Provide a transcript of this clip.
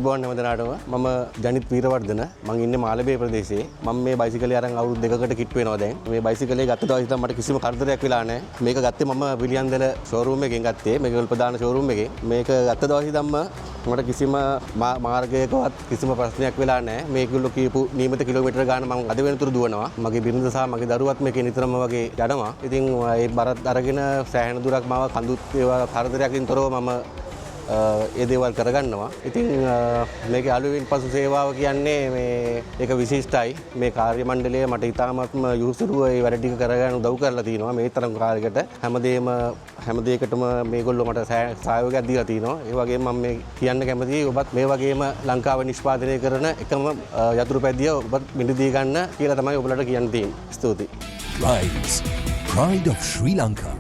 ආයුබෝවන් හැම දෙනාටම. මම ජනිත් වීරවර්ධන. මං ඉන්නේ මාලබේ ප්‍රදේශයේ. මම මේ බයිසිකලේ අරන් අවුරුදු 2කට කිට්ටු වෙනවා දැන්. මේ බයිසිකලේ ගත්ත දවසේ ඉඳන් මට කිසිම කරදරයක් වෙලා නැහැ. මේක ගත්තේ මම පිළියන්දල ෂෝරූම් එකෙන් ගත්තේ. මේක ප්‍රධාන ෂෝරූම් එකෙන්. මේක ගත්ත දවසේ ඉඳන්ම මට කිසිම මාර්ගයකවත් කිසිම ප්‍රශ්නයක් වෙලා නැහැ. මේගොල්ලෝ කියපු නියමිත කිලෝමීටර ගාන මං අද වෙනතුරු දුවනවා. මගේ බිරිඳ සහ මගේ දරුවත් මේකේ නිතරම වගේ යනවා. ඉතින් ඒ බරත් අරගෙන සෑහෙන දුරක් මාව කඳුත් ඒවා කරදරයකින් තොරව මම ඒ දේවල් කරගන්නවා. ඉතින් මේකේ අලෙවියෙන් පසු සේවාව කියන්නේ මේ ඒක විශිෂ්ටයි. මේ කාර්ය මණ්ඩලය මට ඉතාමත්ම යහුසුරුව ඒ වැඩ ටික කරගන්න උදව් කරලා තිනවා. මේ තරම් කාලයකට හැමදේම හැම දෙයකටම මේගොල්ලෝ මට සහයෝගයක් දීලා තිනවා. ඒ වගේම මම මේ කියන්න කැමතියි, ඔබත් මේ වගේම ලංකාවේ නිෂ්පාදනය කරන එකම යතුරුපැදිය ඔබත් මිලදී ගන්න කියලා තමයි ඔබලට කියන්න තියෙන්නේ. ස්තුතියි. Rise. Pride of Sri Lanka.